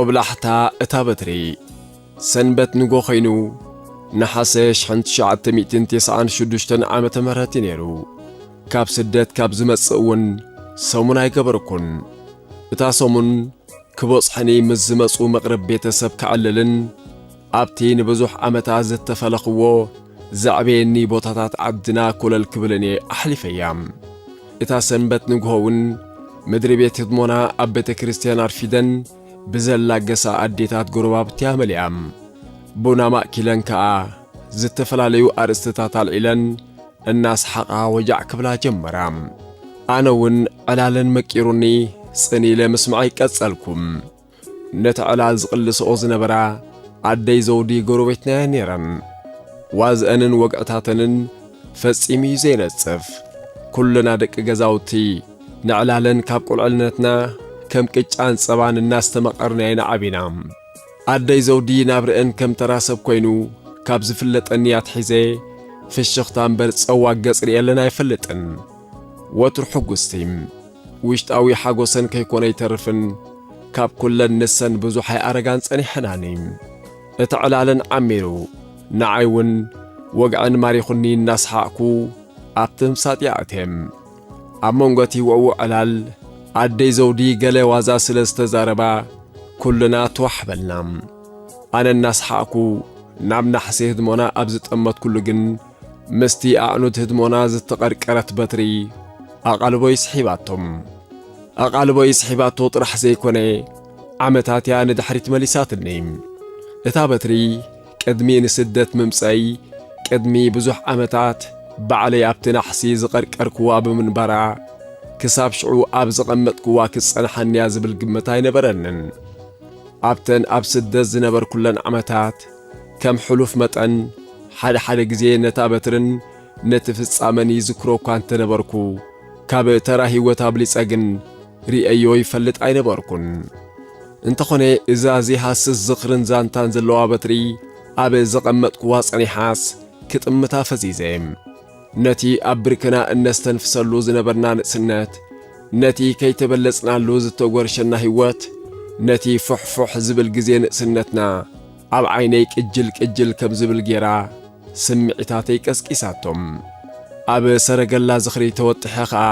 ጦብላሕታ እታ በትሪ። ሰንበት ንጎ ኾይኑ፣ ነሓሰ ሽሕን ትሽዓተ ሚእትን ተስዓን ሽዱሽተን ዓመተ ምህረት እዩ ነይሩ። ካብ ስደት ካብ ዝመጽእ እውን ሰሙን ኣይገበርኩን። እታ ሰሙን ክበጽሐኒ ምስ ዝመጹ መቕርብ ቤተሰብ ከዕልልን ኣብቲ ንብዙሕ ዓመታት ዝተፈለኽዎ ዘዕበየኒ ቦታታት ዓድና ኮለል ክብልን እየ ኣሕሊፈያ። እታ ሰንበት ንግሆ እውን ምድሪ ቤት ህድሞና ኣብ ቤተ ክርስቲያን ኣርፊደን ብዘላገሳ ኣዴታት ጎረባብቲ ኣመሊኣም። ቡን ኣማእኪለን ከኣ ዝተፈላለዩ ኣርእስትታት ኣልዒለን እናስሓቓ ወጃዕ ክብላ ጀመራ። ኣነ እውን ዕላለን መቂሩኒ ጽን ኢለ ምስማዐይ ቀጸልኩ። ነቲ ዕላል ዝቕልስኦ ዝነበራ ኣደይ ዘውዲ ጎረቤትና እየን ነይረን። ዋዝአንን ወግዕታተንን ፈጺሙ እዩ ዘይነጽፍ። ኩልና ደቂ ገዛውቲ ንዕላለን ካብ ቁልዕነትና ከም ቅጫን ጸባን እናስተመቐርና ኢና ዓቢና። ኣደይ ዘውዲ ናብርአን ከም ተራ ሰብ ኮይኑ ካብ ዝፍለጠኒ ኣትሒዘ ፍሽኽታ እምበር ጸዋግ ገጽ ርእየለን ኣይፈልጥን። ወትሩ ሕጉስቲ። ውሽጣዊ ሓጎሰን ከይኮነ ኣይተርፍን፣ ካብ ኩለን ንሰን ብዙሕ ኣይኣረጋን ጸኒሐናኒ። እቲ ዕላለን ዓሚሩ፣ ንዓይ እውን ወግዐን ማሪኹኒ እናሰሓቕኩ ኣብቲ ምሳጥ ይኣትየ። ኣብ መንጎ እቲ ውዕዉዕ ዕላል ኣደይ ዘውዲ ገለ ዋዛ ስለ ዝተዛረባ፣ ኩልና ትዋሕ በልና። ኣነ እናሰሓቕኩ ናብ ናሕሲ ህድሞና ኣብ ዝጠመትኩሉ ግን፣ ምስቲ ኣዕኑድ ህድሞና ዝተቐርቀረት በትሪ ኣቓልቦይ ስሒባቶም። ኣቓልቦይ ስሒባቶ ጥራሕ ዘይኮነ፣ ዓመታት እያ ንድሕሪት መሊሳትኒ። እታ በትሪ ቅድሚ ንስደት ምምጸይ፣ ቅድሚ ብዙሕ ዓመታት ባዕለይ ኣብቲ ናሕሲ ዝቐርቀርክዋ ብምንባራ፣ ክሳብ ሽዑ ኣብ ዝቐመጥክዋ ክትጸንሓኒ እያ ዝብል ግምት ኣይነበረንን። ኣብተን ኣብ ስደት ዝነበርኩለን ዓመታት፣ ከም ሕሉፍ መጠን፣ ሓደ ሓደ ግዜ ነታ በትርን ነቲ ፍጻመን ይዝክሮ እኳ እንተነበርኩ፣ ካብ ተራ ህይወት ኣብሊጸ ግን ርእየዮ ይፈልጥ ኣይነበርኩን። እንተኾነ፣ እዛ ዘይሃስስ ዝኽርን ዛንታን ዘለዋ በትሪ ኣብ ዘቐመጥክዋ ጸኒሓስ፣ ክጥምታ ፈዚዘ። ነቲ ኣብ ብርክና እነስተንፍሰሉ ዝነበርና ንእስነት፣ ነቲ ከይተበለጽናሉ ዝተጎርሸና ህይወት፣ ነቲ ፉሕፉሕ ዝብል ግዜ ንእስነትና፣ ኣብ ዓይነይ ቅጅል ቅጅል ከም ዝብል ጌራ ስምዒታተይ ቀስቂሳቶም። ኣብ ሰረገላ ዝኽሪ ተወጢሐ ኸኣ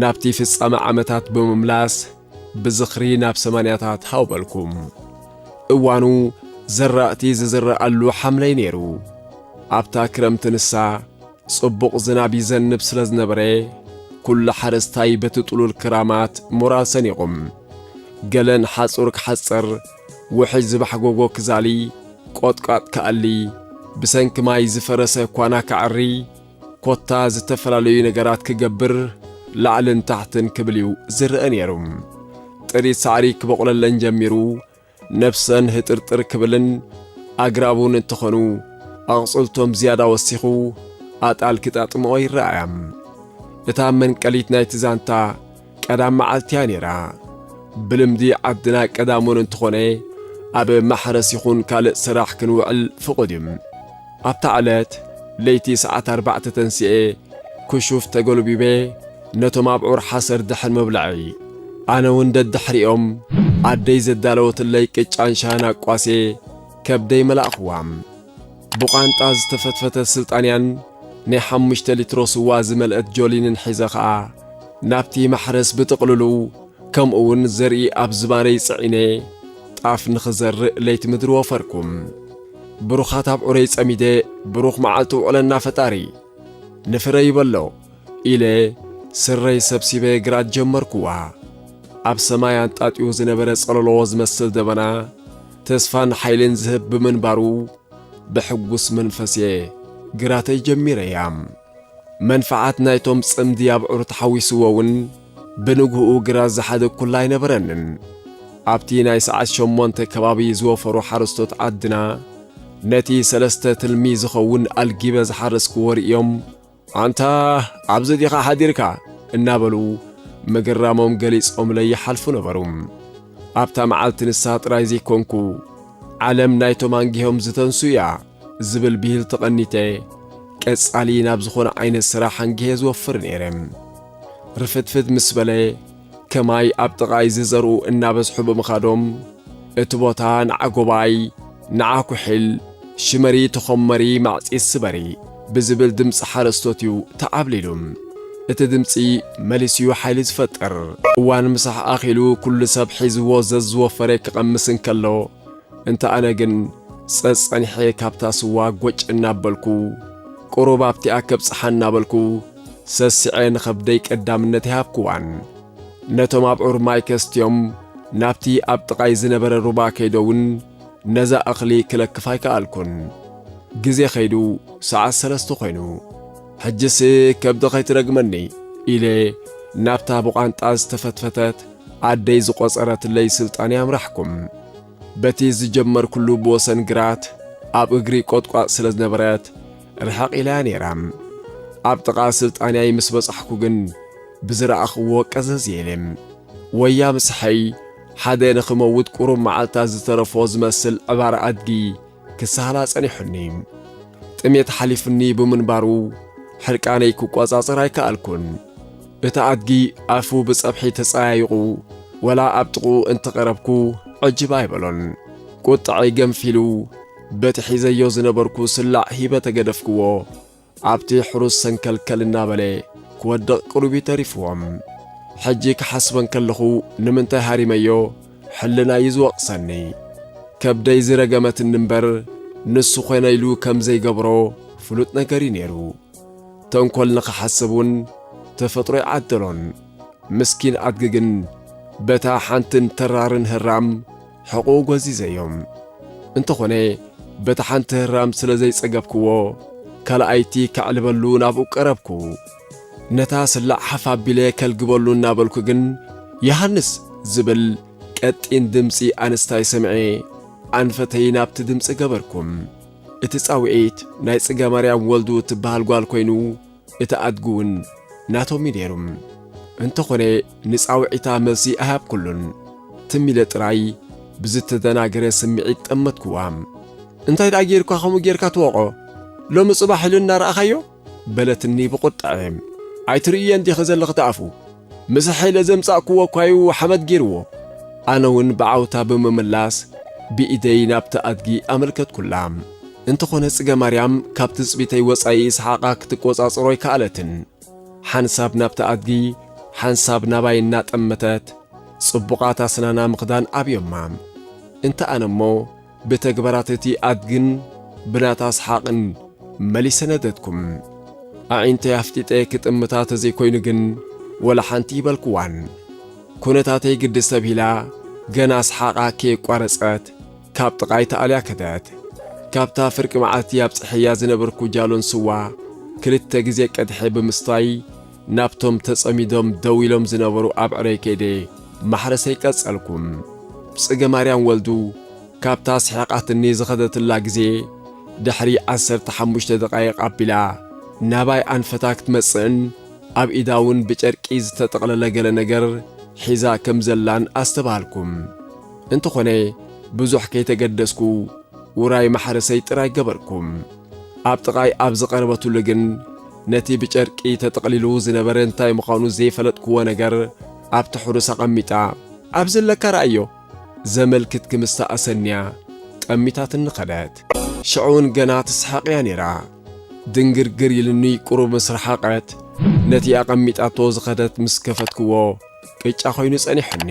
ናብቲ ፍጻመ ዓመታት ብምምላስ ብዝኽሪ ናብ ሰማንያታት ሃው በልኩ። እዋኑ ዘራእቲ ዝዝረኣሉ ሓምለይ ነይሩ። ኣብታ ክረምቲ ንሳ ጽቡቕ ዝናብ ይዘንብ ስለ ዝነበረ፣ ኩሉ ሓረስታይ በቲ ጥሉል ክራማት ሞራል ሰኒቑ። ገለን ሓጹር ክሓጽር፣ ውሕጅ ዝባሕጎጎ ክዛሊ፣ ቆጥቋጥ ክኣሊ፣ ብሰንኪ ማይ ዝፈረሰ ኳና ከዕሪ፣ ኮታ ዝተፈላለዩ ነገራት ክገብር ላዕልን ታሕትን ክብል እዩ ዝረአ ነይሩ። ጥሪት ሳዕሪ ክበቑለለን ጀሚሩ፣ ነብሰን ህጥርጥር ክብልን ኣግራብ እውን እንተኾኑ ኣቕጽልቶም ዝያዳ ወሲኹ ኣጣል ክጣጥምኦ ይረኣያ። እታ መንቀሊት ናይቲ ዛንታ ቀዳም መዓልቲ እያ ነይራ። ብልምዲ ዓድና ቀዳም እውን እንተኾነ ኣብ ማሕረስ ይኹን ካልእ ስራሕ ክንውዕል ፍቑድ እዩ። ኣብታ ዕለት ለይቲ ሰዓት ኣርባዕተ ተንሲኤ ክሹፍ ተጎልቢበ ነቶም ኣብዑር ሓሰር ድሕን ምብላዐይ፣ ኣነ እውን ደድሕሪኦም ኣደይ ዘዳለወትለይ ቅጫን ሻህን ኣቋስየ ከብደይ መላእኽዋ። ብቋንጣ ዝተፈትፈተ ስልጣንያን ናይ ሓሙሽተ ሊትሮ ስዋ ዝመልአት ጆሊንን ሒዘ ኸኣ ናብቲ ማሕረስ ብጥቕልሉ ከምኡ እውን ዘርኢ ኣብ ዝባነይ ጽዒነ ጣፍ ንኽዘርእ ለይቲ ምድሪ ወፈርኩ። ብሩኻት ኣብዑረይ ጸሚደ ብሩኽ መዓልቲ ውዕለና ፈጣሪ። ንፍረ ይበሎ ኢለ ስረይ ሰብሲበ ግራት ጀመርኩዋ። ኣብ ሰማይ ኣንጣጢኡ ዝነበረ ጸለሎ ዝመስል ደበና ተስፋን ሓይልን ዝህብ ብምንባሩ ብሕጉስ መንፈስ እየ ግራተይ ጀሚረያ። መንፍዓት ናይቶም ጽምዲ ኣብዑር ተሓዊስዎ እውን ብንግህኡ ግራት ዝሓደግኩላ ኣይነበረንን። ኣብቲ ናይ ሰዓት ሸሞንተ ከባቢ ዝወፈሩ ሓረስቶት ዓድና ነቲ ሰለስተ ትልሚ ዝኸውን ኣልጊበ ዝሓረስክዎ ርእዮም ኣንታ ኣብዚ ዲኻ ሓዲርካ እናበሉ ምግራሞም ገሊጾምለይ ይሓልፉ ነበሩ። ኣብታ መዓልቲ ንሳ ጥራይ ዘይኮንኩ ዓለም ናይቶም ኣንጊሆም ዝተንሱ እያ ዝብል ብሂል ተቐኒተ ቀጻሊ ናብ ዝኾነ ዓይነት ስራሕ ኣንጊሄ ዝወፍር ነይረ። ርፍድፍድ ምስ በለ ከማይ ኣብ ጥቓይ ዝዘርኡ እናበዝሑ ብምኻዶም እቲ ቦታ ንዓጎባይ፣ ንዓኩሒል፣ ሽመሪ ተኾመሪ ማዕጺስ ስበሪ ብዝብል ድምጺ ሓረስቶት እዩ ተዓብሊሉ። እቲ ድምጺ መሊሱ እዩ ሓይሊ ዝፈጥር። እዋን ምሳሕ ኣኺሉ ኩሉ ሰብ ሒዝዎ ዘዝወፈረ ክቐምስ እንከሎ፣ እንተ ኣነ ግን ጸጸኒሐ ካብታ ስዋ ጎጭ እናበልኩ፣ ቁሩብ ኣብቲኣ ከብጽሓ እናበልኩ፣ ሰሲዐ ንኸብደይ ቀዳምነት ይሃብክዋን። ነቶም ኣብዑር ማይ ከስትዮም ናብቲ ኣብ ጥቓይ ዝነበረ ሩባ ከይደ እውን ነዛ እኽሊ ክለክፍ ኣይከኣልኩን። ግዜ ኸይዱ ሰዓት ሰለስተ ኾይኑ። "ሕጅስ ከብዲ ኸይትረግመኒ" ኢለ ናብታ ብቋንጣ ዝተፈትፈተት ኣደይ ዝቖጸረትለይ ስልጣን ኣምራሕኩም። በቲ ዝጀመርኩሉ ብወሰን ግራት ኣብ እግሪ ቆጥቋጥ ስለ ዝነበረት ርሕቕ ኢላ እያ ነይራ። ኣብ ጥቓ ስልጣንያይ ምስ በጻሕኩ ግን ብዝረኣኽዎ ቀዘዝ ኢለ። ወያ ምሳሐይ ሓደ ንኽመውት ቁሩብ መዓልታት ዝተረፎ ዝመስል ዕባር ኣድጊ ክሰሃላ ጸኒሑኒ። ጥሜት ሓሊፉኒ ብምንባሩ፣ ሕርቃነይ ክቆጻጸር ኣይከኣልኩን። እቲ ኣድጊ ኣፉ ብጸብሒ ተጸያይቑ፣ ወላ ኣብ ጥቕኡ እንተቐረብኩ ዕጅብ ኣይበሎን። ቁጥዐይ ገንፊሉ፣ በቲ ሒዘዮ ዝነበርኩ ስላዕ ሂበ ተገደፍክዎ። ኣብቲ ሕሩስ ሰንከልከል እናበለ ክወድቕ ቅሩብ እዩ ተሪፍዎም። ሕጂ ክሓስቦ እንከለኹ፣ ንምንታይ ሃሪመዮ ሕልናይ እዩ ዝወቕሰኒ። ከብደይ ዝረገመትኒ እምበር፣ ንሱ ኾነ ኢሉ ከም ዘይገብሮ ፍሉጥ ነገር እዩ ነይሩ። ተንኮል ንኽሓስብ እውን ተፈጥሮ ይዓደሎን። ምስኪን ኣድጊ ግን በታ ሓንትን ተራርን ህራም ሕቑኡ ጎዚዘዮም። እንተኾነ፣ በታ ሓንቲ ህራም ስለ ዘይጸገብክዎ፣ ካልኣይቲ ከዕልበሉ ናብኡ ቀረብኩ። ነታ ስላዕ ሓፍ ኣቢለ ከልግበሉ እናበልኩ ግን፣ "ዮሃንስ!" ዝብል ቀጢን ድምጺ ኣንስታይ ሰምዐ፣ ኣንፈተይ ናብቲ ድምጺ ገበርኩ። እቲ ጻውዒት ናይ ጽገ ማርያም ወልዱ እትበሃል ጓል ኮይኑ፣ እቲ ኣድጊ እውን ናቶም እዩ ነይሩ። እንተኾነ፣ ንጻውዒታ መልሲ ኣይሃብኩሉን። ትም ኢለ ጥራይ ብዝተደናገረ ስምዒት ጠመትክዋ። "እንታይ ደኣ ጌርኳ ከምኡ ጌርካ ትወቖ? ሎሚ ጽባሕ ኢሉ እናረኣኻዮ?" በለትኒ ብቑጥዐ። "ኣይትርእዮን ዲኺ ዘለኺ እቲ ኣፉ? ምሳሐ ኢለ ዘምጻእክዎ እኳ እዩ ሓመድ ጌርዎ።" ኣነ እውን ብዓውታ ብምምላስ ብኢደይ ናብቲ ኣድጊ ኣመልከትኩላ። እንተኾነ ጽገ ማርያም ካብ ትጽቢተይ ወጻኢ ሰሓቓ ክትቆጻጸሮ ኣይከኣለትን። ሓንሳብ ናብቲ ኣድጊ፣ ሓንሳብ ናባይ እናጠመተት፣ ጽቡቓት ኣስናና ምኽዳን ኣብዮማ። እንተ ኣነ እሞ፣ ብተግባራት እቲ ኣድግን ብናታ ሰሓቕን መሊሰ ነደድኩም። ኣዒንተይ ኣፍጢጠ ክጥምታ ተዘይኮይኑ ግን፣ ወላ ሓንቲ ይበልኩዋን። ኩነታተይ ግዲ ሰብሂላ፣ ገና ሰሓቓ ከየቋረጸት፣ ካብ ጥቓይ ተኣልያ ከደት። ካብታ ፍርቂ መዓልቲ ኣብጽሐያ ዝነበርኩ ጃሎን ስዋ ክልተ ግዜ ቀድሐ ብምስታይ፣ ናብቶም ተጸሚዶም ደው ኢሎም ዝነበሩ ኣብዕረይ ከይደ ማሕረሰይ ቀጸልኩ። ጽገ ማርያም ወልዱ ካብታ ስሒቓትኒ ዝኸደትላ ግዜ ድሕሪ ዓሰርተ ሓሙሽተ ደቓይቕ ኣቢላ ናባይ ኣንፈታ ክትመጽእን ኣብ ኢዳ እውን ብጨርቂ ዝተጠቕለለ ገለ ነገር ሒዛ ከም ዘላን ኣስተብሃልኩ። እንተኾነ ብዙሕ ከይተገደስኩ ውራይ ማሕረሰይ ጥራይ ገበርኩ። ኣብ ጥቓይ ኣብ ዝቐረበትሉ ግን ነቲ ብጨርቂ ተጠቕሊሉ ዝነበረ እንታይ ምዃኑ ዘይፈለጥክዎ ነገር ኣብቲ ሕሩስ ኣቐሚጣ፣ "ኣብዚ ኣለካ ረኣዮ!" ዘመልክት ክምስታ ኣሰንያ ጠሚታትኒ ኸደት። ሽዑ እውን ገና ትስሕቕ እያ ነይራ። ድንግርግር ኢሉኒ ቁሩብ ምስ ረሓቐት፣ ነቲ ኣቐሚጣቶ ዝኸደት ምስ ከፈትክዎ፣ ቅጫ ኮይኑ ጸኒሑኒ።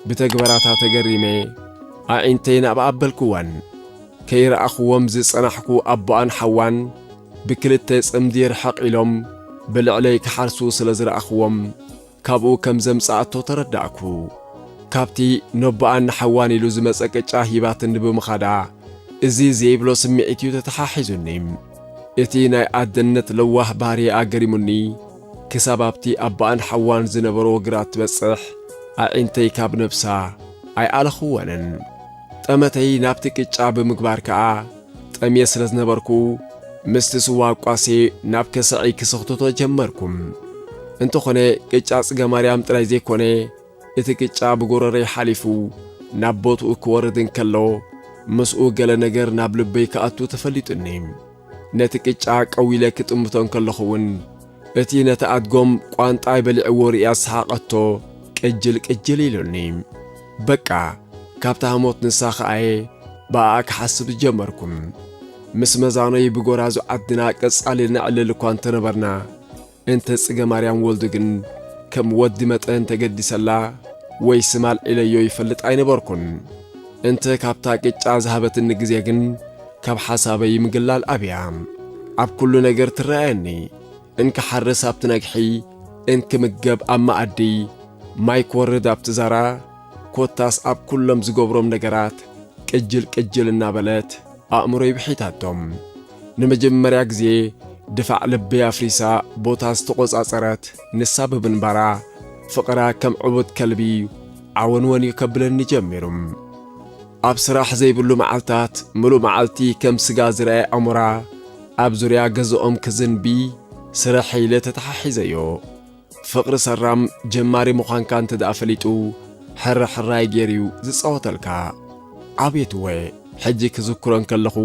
ብተግባራታ ተገሪመ፣ ኣዒንተይ ናብኣ ኣበልክወን። ከይረኣኽዎም ዝጸናሕኩ ኣቦኣን ሓዋን ብክልተ ጽምዲ ርሕቕ ኢሎም ብልዕለይ ክሓርሱ ስለ ዝረኣኽዎም፣ ካብኡ ከም ዘምጽኣቶ ተረዳእኩ። ካብቲ ነቦኣን ንሓዋን ኢሉ ዝመጸ ቅጫ ሂባትኒ ብምኻዳ፣ እዚ ዘይብሎ ስምዒት እዩ ተተሓሒዙኒ። እቲ ናይ ኣደነት ለዋህ ባህሪ ኣገሪሙኒ፣ ክሳብ ኣብቲ ኣቦኣን ሓዋን ዝነበሮ ግራት ትበጽሕ፣ ኣዒንተይ ካብ ነብሳ ኣይኣለኽወንን። ጠመተይ ናብቲ ቅጫ ብምግባር ከኣ፣ ጠምየ ስለ ዝነበርኩ፣ ምስቲ ስዋ ኣቋስየ ናብ ከሰዐይ ክስኽትቶ ጀመርኩ። እንተኾነ፣ ቅጫ ጽገ ማርያም ጥራይ ዘይኮነ፣ እቲ ቅጫ ብጎረረይ ሓሊፉ ናብ ቦትኡ ክወርድ እንከሎ፣ ምስኡ ገለ ነገር ናብ ልበይ ክኣቱ ተፈሊጡኒ። ነቲ ቅጫ ቀዊለ ክጥምቶ እንከለኹ እውን፣ እቲ ነቲ ኣድጎም ቋንጣ በሊዕዎ ርእያ ዝሰሓቐቶ ቅጅል ቅጅል ኢሉኒ። በቃ፣ ካብታ ህሞት ንሳ ከኣየ ብኣኣ ክሓስብ ዝጀመርኩ። ምስ መዛኖይ ብጎራዙ ዓድና ቀጻሊ ነዕልል እኳ እንተነበርና፣ እንተ ጽገ ማርያም ወልዱ ግን ከም ወዲ መጠን ተገዲሰላ ወይ ስማ ኣልዒለዮ ይፈልጥ ኣይነበርኩን። እንተ ካብታ ቅጫ ዝሃበትኒ ግዜ ግን ካብ ሓሳበይ ምግላል ኣብያ። ኣብ ኩሉ ነገር ትረኣየኒ። እንክሓርስ ኣብቲ ነግሒ፣ እንክምገብ ኣብ መኣዲ፣ ማይ ክወርድ ኣብቲ ዛራ፣ ኮታስ ኣብ ኩሎም ዝገብሮም ነገራት ቅጅል ቅጅል እናበለት ኣእምሮይ ብሒታቶም። ንመጀመርያ ግዜ ድፋዕ ልበይ ኣፍሪሳ ቦታ ዝተቖጻጸረት ንሳ ብምንባራ፣ ፍቕራ ከም ዕቡድ ከልቢ ዓወንወን እዩ ከብለኒ ጀሚሩ። ኣብ ስራሕ ዘይብሉ መዓልታት፣ ምሉእ መዓልቲ ከም ስጋ ዝረኣየ ኣሞራ ኣብ ዙርያ ገዝኦም ክዝንቢ፣ ስርሐይ ኢለ ተተሓሒዘዮ። ፍቕሪ ሰራም ጀማሪ ምዃንካ እንተ ደኣ ፈሊጡ፣ ሕራ ሕራይ ገይሩ እዩ ዝጻወተልካ። ኣቤት እወ፣ ሕጂ ክዝክሮ እንከለኹ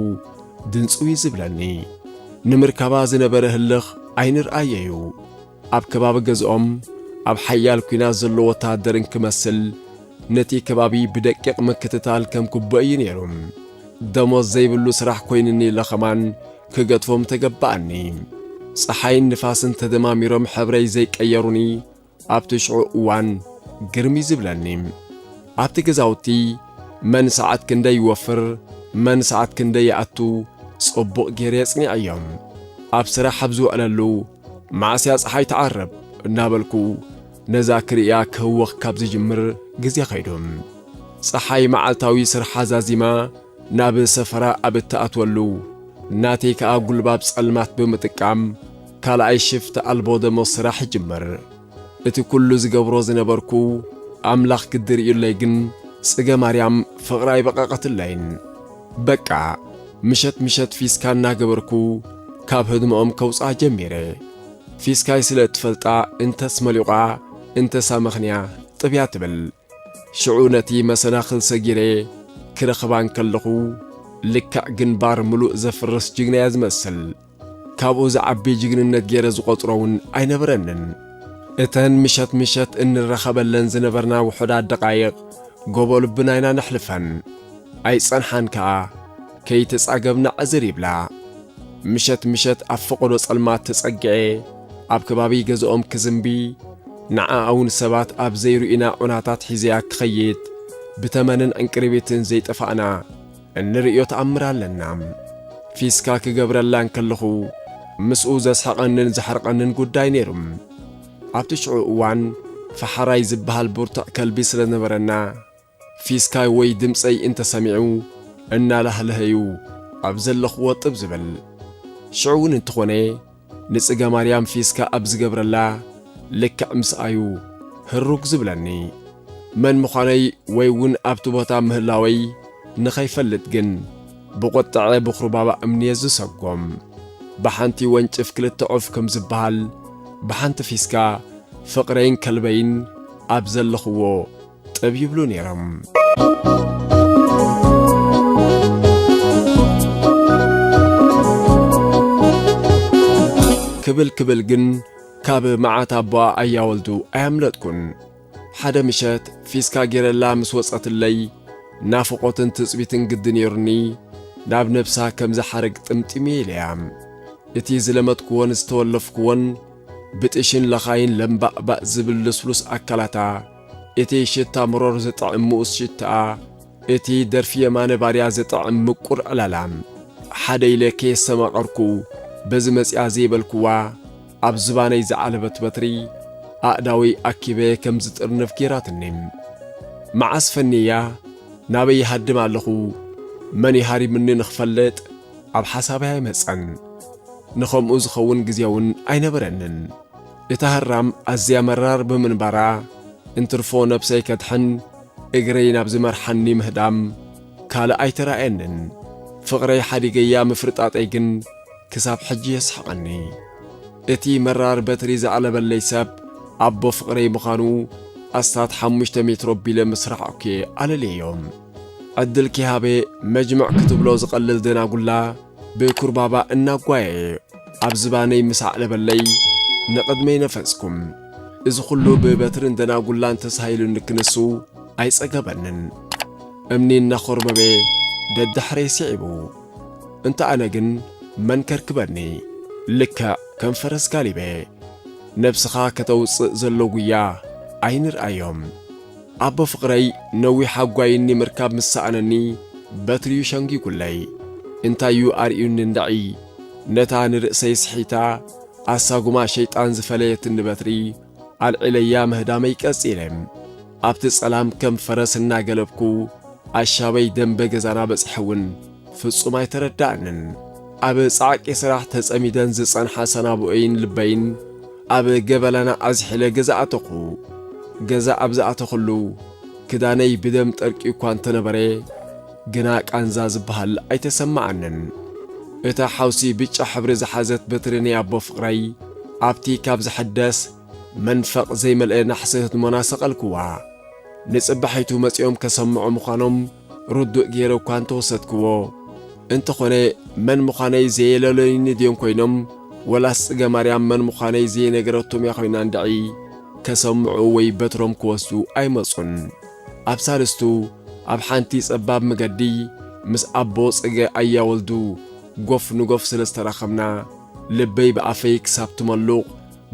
ድንጽው እዩ ዝብለኒ። ንምርካባ ዝነበረ ህልኽ ኣይንርኣዮ እዩ። ኣብ ከባቢ ገዝኦም ኣብ ሓያል ኲናት ዘሎ ወተሃደር እንክመስል፣ ነቲ ከባቢ ብደቂቕ ምክትታል ከም ግቡእ እዩ ነይሩ። ደሞዝ ዘይብሉ ስራሕ ኮይኑኒ ኢለ ኸማን ክገድፎ ምተገባኣኒ። ጸሓይን ንፋስን ተደማሚሮም ሕብረይ ዘይቀየሩኒ ኣብቲ ሽዑ እዋን ግርም እዩ ዝብለኒ። ኣብቲ ገዛውቲ መን ሰዓት ክንደይ ይወፍር፣ መን ሰዓት ክንደይ ይኣቱ፣ ጽቡቕ ገይረ የጽኒዐዮም። ኣብ ስራሕ ኣብ ዝውዕለሉ፣ መዓስ እያ ጸሓይ ትዓርብ እናበልኩ ነዛ ክርእያ ክህወኽ ካብ ዝጅምር ግዜ ኸይዱ። ጸሓይ መዓልታዊ ስርሓ ዛዚማ ናብ ሰፈራ ኣብ እትኣትወሉ፣ ናተይ ከኣ ጉልባብ ጸልማት ብምጥቃም ካልኣይ ሽፍት ኣልቦ ደሞዝ ስራሕ ይጅምር። እቲ ኩሉ ዝገብሮ ዝነበርኩ ኣምላኽ ክድርእዩለይ ግን ጽገ ማርያም ፍቕራ ኣይበቐቐትለይን። በቃ ምሸት ምሸት ፊስካ እናገበርኩ ካብ ህድሞኦም ከውጽኣ ጀሚረ። ፊስካይ ስለ እትፈልጣ እንተስ መሊቋ እንተስ ኣመኽንያ ጥብያ ትብል። ሽዑ ነቲ መሰናኽል ሰጊረ ክረኽባ እንከለኹ፣ ልክዕ ግንባር ምሉእ ዘፍርስ ጅግና እያ ዝመስል። ካብኡ ዝዓቢ ጅግንነት ገይረ ዝቖጽሮ እውን ኣይነበረንን። እተን ምሸት ምሸት እንራኸበለን ዝነበርና ውሑዳት ደቓይቕ ጎቦ ልብና ኢና ነሕልፈን። ኣይጸንሓን ከኣ፣ ከይተጻገብና ዕዝር ይብላ። ምሸት ምሸት ኣብ ፈቐዶ ጸልማት ተጸግዐ ኣብ ከባቢ ገዝኦም ክዝንቢ፣ ንዓኣ እውን ሰባት ኣብ ዘይርኡና ዑናታት ሒዘያ ክኸይድ ብተመንን ዕንቅርቢትን ዘይጠፋእና እንርእዮ ተኣምር ኣለና። ፊስካ ክገብረላ እንከለኹ ምስኡ ዘስሕቐንን ዘሕርቐንን ጉዳይ ነይሩ። ኣብቲ ሽዑ እዋን ፈሓራይ ዝበሃል ብርቱዕ ከልቢ ስለ ነበረና፣ ፊስካይ ወይ ድምጸይ እንተሰሚዑ እናላህለሀዩ ኣብ ዘለኽዎ ጥብ ዝብል። ሽዑ እውን እንተኾነ ንጽገ ማርያም ፊስካ ኣብ ዝገብረላ ልክዕ ምስኣዩ ህሩግ ዝብለኒ። መን ምዃነይ ወይ እውን ኣብቲ ቦታ ምህላወይ ንኸይፈልጥ ግን ብቑጥዐ ብኹርባባ እምንየ ዝሰጎም። ብሓንቲ ወንጭፍ ክልተ ዑፍ ከም ዝበሃል ብሓንቲ ፊስካ ፍቕረይን ከልበይን ኣብ ዘለኽዎ ጥብ ይብሉ ነይሮም። ክብል ክብል ግን ካብ መዓት ኣቦኣ ኣያወልዱ ኣያምለጥኩን። ሓደ ምሸት ፊስካ ጌረላ ምስ ወጸትለይ ናፍቖትን ትጽቢትን ግዲ ነይሩኒ ናብ ነብሳ ከም ዝሓርግ ጥምጢም ኢለያ። እቲ ዝለመጥክዎን ዝተወለፍክዎን ብጥሽን ለኻይን ለምባእባእ ዝብል ልስሉስ ኣካላታ፣ እቲ ሽታ መሮር ዝጥዕም ምኡስ ሽታኣ፣ እቲ ደርፊ የማነ ባርያ ዝጥዕም ምቁር ዕላላ፣ ሓደ ኢለ ከየስተማቐርኩ በዚ መጺኣ ዘይበልክዋ ኣብ ዝባነይ ዝዓለበት በትሪ ኣእዳወይ ኣኪበ ከም ዝጥርንፍ ጌራትኒ። መዓስ ፈንየያ ናበይ ይሃድም ኣለኹ፣ መን ይሃሪምኒ ንኽፈልጥ ኣብ ሓሳበይ ኣይመጸን። ንኸምኡ ዝኸውን ግዜ እውን ኣይነበረንን። እታ ህራም ኣዝያ መራር ብምንባራ፣ እንትርፎ ነብሰይ ከድሕን እግረይ ናብ ዝመርሓኒ ምህዳም ካልእ ኣይተራእየንን። ፍቕረይ ሓዲገያ ምፍርጣጠይ ግን ክሳብ ሕጂ የስሕቐኒ። እቲ መራር በትሪ ዘዕለበለይ ሰብ ኣቦ ፍቕረይ ምዃኑ ኣስታት ሓሙሽተ ሜትሮ ቢለ ምስ ረሓቕኩ ኣለልየዮ። ዕድል ኪሃበ መጅምዕ ክትብሎ ዝቐልል ደናጉላ ብኩርባባ እናጓየ ኣብ ዝባነይ ምስ ኣዕለበለይ ንቕድመይ ነፈጽኩም። እዚ ኹሉ ብበትርን ደናጉላን ተሳሂሉኒ ክንሱ ኣይጸገበንን። እምኒ እናኾርመመ ደድሕረይ ስዒቡ። እንተ ኣነ ግን መን ከርክበኒ? ልክዕ ከም ፈረስ ጋሊበ ነብስኻ ከተውጽእ ዘሎ ጉያ ኣይንርኣዮም። ኣቦ ፍቕረይ ነዊሕ ኣጓይኒ ምርካብ ምስ ሰኣነኒ በትሪ'ዩ ሸንጊጉለይ። እንታይ'ዩ ኣርእዩኒ እንድዒ? ነታ ንርእሰይ ስሒታ ኣሳጉማ ሸይጣን ዝፈለየትኒ በትሪ ኣልዒለያ ምህዳመይ ቀጺለ። ኣብቲ ጸላም ከም ፈረስ እናገለብኩ ኣሻበይ ደንበ ገዛና በጺሐ እውን ፍጹም ኣይተረዳእንን። ኣብ ጻዕቂ ስራሕ ተጸሚደን ዝጸንሓ ሰናብኦይን ልበይን ኣብ ገበላና ኣዝሒለ ገዛ ኣተኹ። ገዛ ኣብ ዝኣተኹሉ ክዳነይ ብደም ጠርቂ እኳ እንተነበረ፣ ግና ቃንዛ ዝበሃል ኣይተሰማዓንን። እታ ሓውሲ ብጫ ሕብሪ ዝሓዘት በትሪ ናይ ኣቦ ፍቕረይ ኣብቲ ካብ ዝሕደስ መንፈቕ ዘይመልአ ናሕሲ ህድሞና ሰቐልኩዋ። ንጽባሒቱ መጺኦም ከሰምዑ ምዃኖም ርዱእ ገይረ እኳ እንተወሰድክዎ፣ እንተኾነ መን ምዃነይ ዘየለለዩኒ ድዮም ኮይኖም፣ ወላስ ጽገ ማርያም መን ምዃነይ ዘይነገረቶም እያ ኮይና እንድዒ፣ ከሰምዑ ወይ በትሮም ክወስዱ ኣይመጹን። ኣብ ሳልስቱ፣ ኣብ ሓንቲ ጸባብ መገዲ ምስ ኣቦ ጽገ ኣያ ወልዱ ጎፍ ንጎፍ ስለ ዝተራኸብና፣ ልበይ ብኣፈይ ክሳብ ትመሉቕ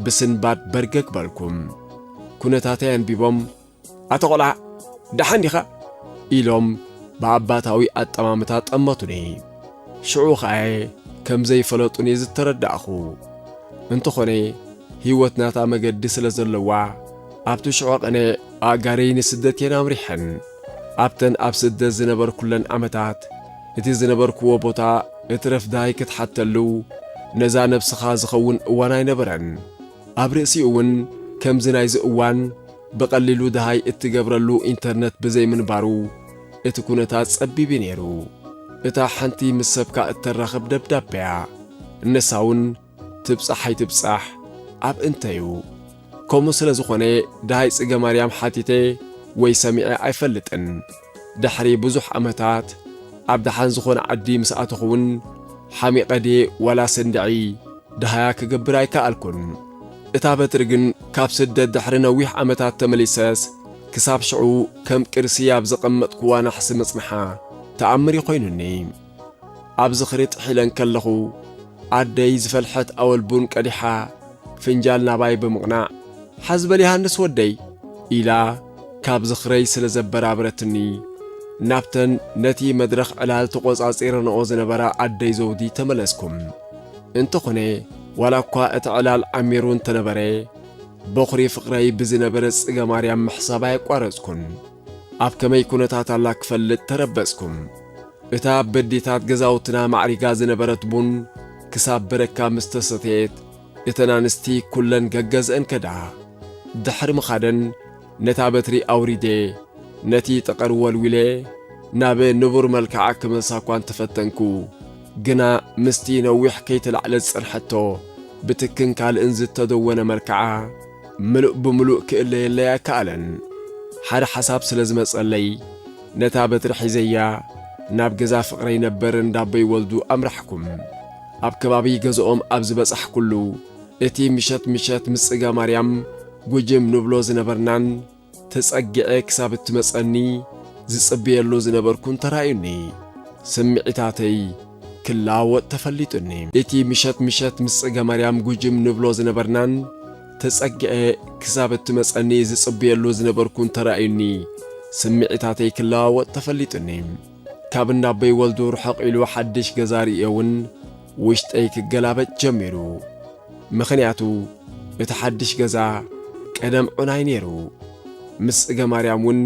ብስንባድ በርገግ በልኩ። ኩነታተይ ኣንቢቦም፣ "ኣታ ቖልዓ፣ ደሓን ዲኻ?" ኢሎም ብኣባታዊ ኣጠማምታ ጠመቱኒ። ሽዑ ኸኣ ከም ዘይፈለጡኒ ዝተረዳእኹ። እንተኾነ፣ ህይወት ናታ መገዲ ስለ ዘለዋ፣ ኣብቲ ሽዑ ቕነ ኣእጋረይ ንስደት እየን ኣምሪሐን። ኣብተን ኣብ ስደት ዝነበርኩለን ዓመታት፣ እቲ ዝነበርክዎ ቦታ እትረፍ ደሃይ ክትሓተሉ፣ ነዛ ነብስኻ ዝኸውን እዋን ኣይነበረን። ኣብ ርእሲኡ እውን ከምዚ ናይዚ እዋን ብቐሊሉ ደሃይ እትገብረሉ ኢንተርነት ብዘይምንባሩ፣ እቲ ኩነታት ጸቢብ እዩ ነይሩ። እታ ሓንቲ ምስ ሰብካ እተራኽብ ደብዳበያ፣ ንሳ እውን ትብጻሕ ኣይትብጻሕ ኣብ እንተዩ። ከምኡ ስለ ዝኾነ፣ ደሃይ ጽገ ማርያም ሓቲተ ወይ ሰሚዐ ኣይፈልጥን። ድሕሪ ብዙሕ ዓመታት፣ ኣብ ደሓን ዝኾነ ዓዲ ምስ ኣተኹ እውን፣ ሓሚቐ ድየ ዋላስ እንድዒ፣ ደሃያ ክገብር ኣይከኣልኩን። እታ በትሪ ግን ካብ ስደት ድሕሪ ነዊሕ ዓመታት ተመሊሰስ፣ ክሳብ ሽዑ ከም ቅርሲ ኣብ ዘቐመጥኩዋ ናሕሲ ምጽንሓ ተኣምር እዩ ኮይኑኒ። ኣብ ዝኽሪ ጥሒለ እንከለኹ፣ ኣደይ ዝፈልሐት ኣወል ቡን ቀዲሓ፣ ፍንጃል ናባይ ብምቕናዕ፣ "ሓዝ በል ዮሃንስ ወደይ" ኢላ ካብ ዝኽረይ ስለ ዘበራበረትኒ፣ ናብተን ነቲ መድረኽ ዕላል ተቖጻጺረንኦ ዝነበራ ኣደይ ዘውዲ ተመለስኩም። እንተኾነ፣ ዋላ እኳ እቲ ዕላል ዓሚሩ እንተነበረ፣ በኹሪ ፍቕረይ ብዝነበረ ጽገ ማርያም ምሕሳብ ኣየቋረጽኩን። ኣብ ከመይ ኩነታት ኣላ ክፈልጥ ተረበጽኩም። እታ በዲታት ገዛውትና ማዕሪጋ ዝነበረት ቡን ክሳብ በረካ ምስ ተሰተየት፣ እተን ኣንስቲ ኩለን ገገዝአን ከዳ። ድሕሪ ምኻደን፣ ነታ በትሪ ኣውሪደ፣ ነቲ ጠቐር ወልዊለ፣ ናብ ንቡር መልክዓ ክመልሳ እኳ እንተፈተንኩ፣ ግና ምስቲ ነዊሕ ከይተላዕለት ዝጸንሐቶ ብትክን ካልእን ዝተደወነ መልክዓ፣ ምሉእ ብምሉእ ክእለየለይ ኣይከኣለን። ሓደ ሓሳብ ስለ ዝመጸለይ፣ ነታ በትሪ ሒዘያ ናብ ገዛ ፍቕረይ ነበር እንዳቦይ ወልዱ ኣምራሕኩም። ኣብ ከባቢ ገዝኦም ኣብ ዝበጻሕኩሉ፣ እቲ ምሸት ምሸት ምስ ጽገ ማርያም ጉጅም ንብሎ ዝነበርናን ተጸጊዐ ክሳብ እትመጸኒ ዝጽበየሉ ዝነበርኩን ተራእዩኒ። ስምዒታተይ ክለዋወጥ ተፈሊጡኒ። እቲ ምሸት ምሸት ምስ ጽገ ማርያም ጉጅም ንብሎ ዝነበርናን ተጸጊዐ ክሳብ እትመጸኒ ዝጽበየሉ ዝነበርኩን ተራእዩኒ። ስምዒታተይ ክለዋወጥ ተፈሊጡኒ። ካብ እንዳቦይ ወልዱ ርሕቕ ኢሉ ሓድሽ ገዛ ርእየ እውን ውሽጠይ ክገላበጥ ጀሚሩ። ምኽንያቱ፣ እቲ ሓድሽ ገዛ ቀደም ዑናይ ነይሩ። ምስ ጽገ ማርያም እውን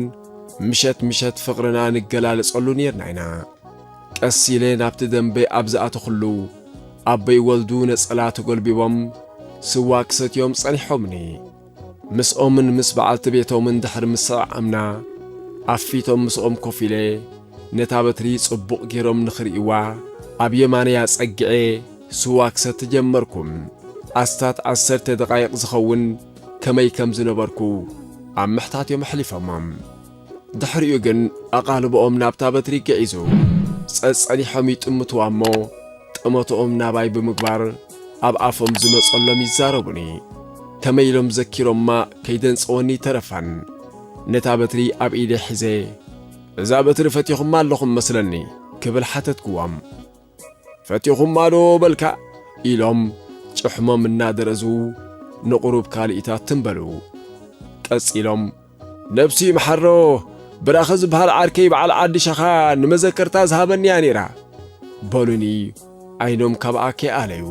ምሸት ምሸት ፍቕርና ንገላለጸሉ ነይርና ኢና። ቀስ ኢለ ናብቲ ደንበ ኣብ ዝኣተኹሉ፣ ኣቦይ ወልዱ ነጸላ ተጎልቢቦም ስዋ ክሰትዮም ጸኒሖምኒ። ምስኦምን ምስ በዓልቲ ቤቶምን ድሕሪ ምስዕዓምና፣ ኣብ ፊቶም ምስኦም ኮፍ ኢለ፣ ነታ በትሪ ጽቡቕ ገይሮም ንኽርእይዋ፣ ኣብ የማነይ ኣጸጊዐ ስዋ ክሰቲ ጀመርኩ። ኣስታት ዓሰርተ ደቓይቕ ዝኸውን ከመይ ከም ዝነበርኩ ኣብ ምሕታት እዮም ኣሕሊፎሞም። ድሕሪኡ ግን ኣቓልቦኦም ናብታ በትሪ ግዒዙ። ጸጸኒሖም ይጥምትዋ እሞ፣ ጠመቶኦም ናባይ ብምግባር፣ ኣብ ኣፎም ዝመጸሎም ይዛረቡኒ። ከመይ ኢሎም ዘኪሮማ ከይደንጸወኒ ኣይተረፋን። ነታ በትሪ ኣብ ኢደ ሒዘ፣ እዛ በትሪ ፈቲኹማ ኣለኹም መስለኒ ክብል ሓተትክዎም። ፈቲኹማ ዶ በልካ? ኢሎም ጭሕሞም እናደረዙ ንቑሩብ ካልኢታት ትንበሉ። ቀጺሎም፣ ነብሱ ይምሓሮ፣ ብራኸ ዝበሃል ዓርከይ በዓል ዓዲ ሸኻ ንመዘከርታ ዝሃበኒ እያ ነይራ። በሉኒ፣ ዓይኖም ካብኣ ከይኣለዩ።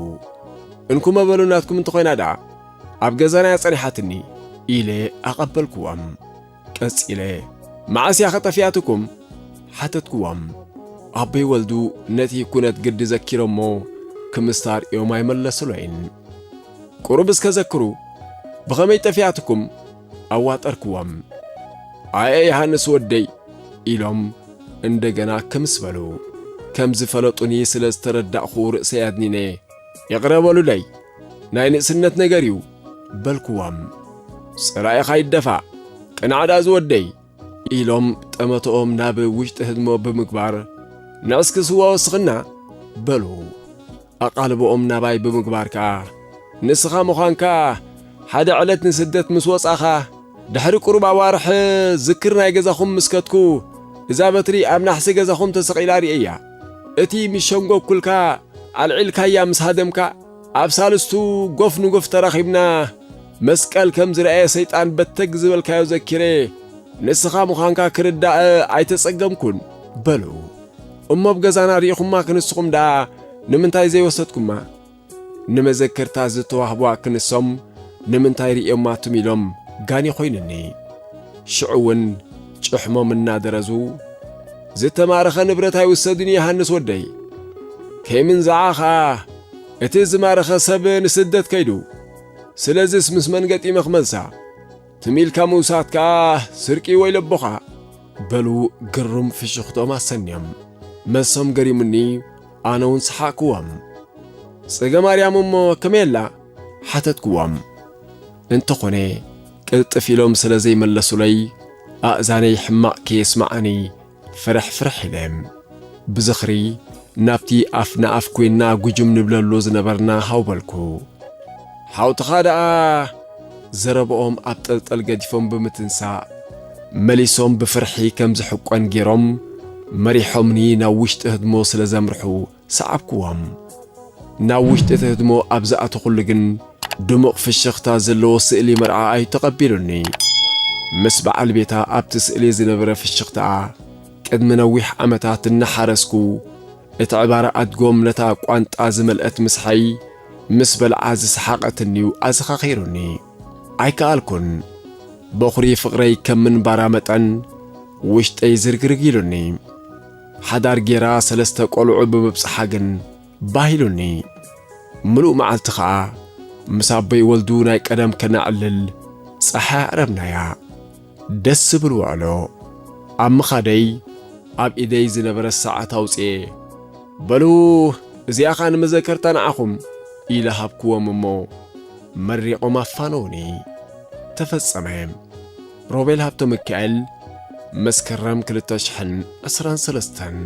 እንኩመ በሉ ናትኩም እንተኾይና ደኣ፣ ኣብ ገዛና እያ ጸኒሓትኒ፣ ኢለ ኣቐበልክዎም። ቀጺለ፣ መዓስ እያ ኸጠፊኣትኩም? ሓተትክዎም። ኣቦይ ወልዱ ነቲ ኩነት ግዲ ዘኪሮሞ ክምስታ ርእዮም ኣይመለሱለይን። ቁሩብ እስከ ዘክሩ፣ ብኸመይ ጠፊኣትኩም? ኣዋጠርክዎም። ኣየ ዮሃንስ ወደይ፣ ኢሎም እንደገና ክምስ በሉ። ከም ዝፈለጡኒ ስለ ዝተረዳእኹ ርእሰይ ኣድኒነ፣ ይቕረ በሉለይ፣ ናይ ንእስነት ነገር እዩ፣ በልክዎም። ጸላኢኻ ይደፋእ፣ ቅናዕ ደኣ ዝወደይ፣ ኢሎም ጠመቶኦም ናብ ውሽጢ ህድሞ ብምግባር፣ ንዕስኪ ስዋ ወስኽና፣ በሉ። ኣቓልቦኦም ናባይ ብምግባር ከኣ፣ ንስኻ ምዃንካ ሓደ ዕለት ንስደት ምስ ወጻኻ፣ ድሕሪ ቁሩብ ኣዋርሕ ዝክር ናይ ገዛኹም ምስ ከድኩ፣ እዛ በትሪ ኣብ ናሕሲ ገዛኹም ተሰቒላ ርእየያ። እቲ ምስ ሸንጎኩልካ ኣልዒልካያ ምስ ሃደምካ፣ ኣብ ሳልስቱ ጎፍ ንጎፍ ተራኺብና፣ መስቀል ከም ዝረኣየ ሰይጣን በተግ ዝበልካዮ ዘኪረ፣ ንስኻ ምዃንካ ክርዳእ ኣይተጸገምኩን፣ በሉ። እሞ ኣብ ገዛና ርኢኹማ ክንስኹም ደኣ ንምንታይ ዘይወሰድኩማ? ንመዘከርታ ዝተዋህቡዋ ክንሶም ንምንታይ ርእዮማ ትም ኢሎም ጋኒ ኮይኑኒ። ሽዑ እውን ጭሕሞም እናደረዙ፣ ዝተማረኸ ንብረት ኣይውሰድን እዩ፣ ዮሃንስ ወደይ። ከይምንዝዓ ኸኣ፣ እቲ ዝማረኸ ሰብ ንስደት ከይዱ። ስለዚስ ምስ መን ገጢመ ክመልሳ? ትም ኢልካ ምውሳድ ከኣ ስርቂ ወይ ለቦኻ፣ በሉ ግሩም ፍሽኽትኦም ኣሰንዮም። መልሶም ገሪሙኒ፣ ኣነ እውን ሰሓቕክዎም። ጽገ ማርያም እሞ ከመይ ኣላ? ሓተትክዎም። እንተኾነ፣ ቅልጥፍ ኢሎም ስለ ዘይመለሱለይ፣ ኣእዛነይ ሕማቕ ከየስምዓኒ ፍርሕ ፍርሕ ኢለ። ብዝኽሪ ናብቲ ኣፍ ንኣፍ ኮይንና ጉጅም ንብለሉ ዝነበርና ሃው በልኩ። ሓውትኻ ደኣ ዘረብኦም ኣብ ጠልጠል ገዲፎም ብምትንሳእ፣ መሊሶም ብፍርሒ ከም ዝሕቆን ገይሮም መሪሖምኒ ናብ ውሽጢ ህድሞ ስለ ዘምርሑ ሰዓብክዎም። ናብ ውሽጢ እቲ ህድሞ ኣብ ዝኣተኹሉ ግን ድሙቕ ፍሽኽታ ዘለዎ ስእሊ መርዓኣዩ ተቐቢሉኒ። ምስ በዓል ቤታ ኣብቲ ስእሊ ዝነበረ ፍሽኽታኣ ቅድሚ ነዊሕ ዓመታት እናሓረስኩ እቲ ዕባረ ኣድጎም ነታ ቋንጣ ዝመልአት ምስሓይ ምስ በልዓ ዝሰሓቐትንዩ ኣዘኻኺሩኒ። ኣይከኣልኩን። በኹሪ ፍቕረይ ከም ምንባራ መጠን ውሽጠይ ዝርግርግ ኢሉኒ። ሓዳር ጌራ ሰለስተ ቆልዑ ብምብጽሓ ግን ባህ ኢሉኒ። ምሉእ መዓልቲ ኸኣ ምስ ኣቦይ ወልዱ ናይ ቀደም ከነዕልል ጸሓይ ኣዕረብናያ። ደስ ዝብል ውዕሎ። ኣብ ምኻደይ ኣብ ኢደይ ዝነበረ ሰዓት ኣውጽኤ፣ በሉ እዚኣ ኸኣ ንመዘከርታ ንዓኹም ኢለ ሃብክዎም እሞ መሪቖም ኣፋነውኒ። ተፈጸመ። ሮቤል ሃብተሚካኤል፣ መስከረም ክልተ ሽሕን ዕስራን ሰለስተን።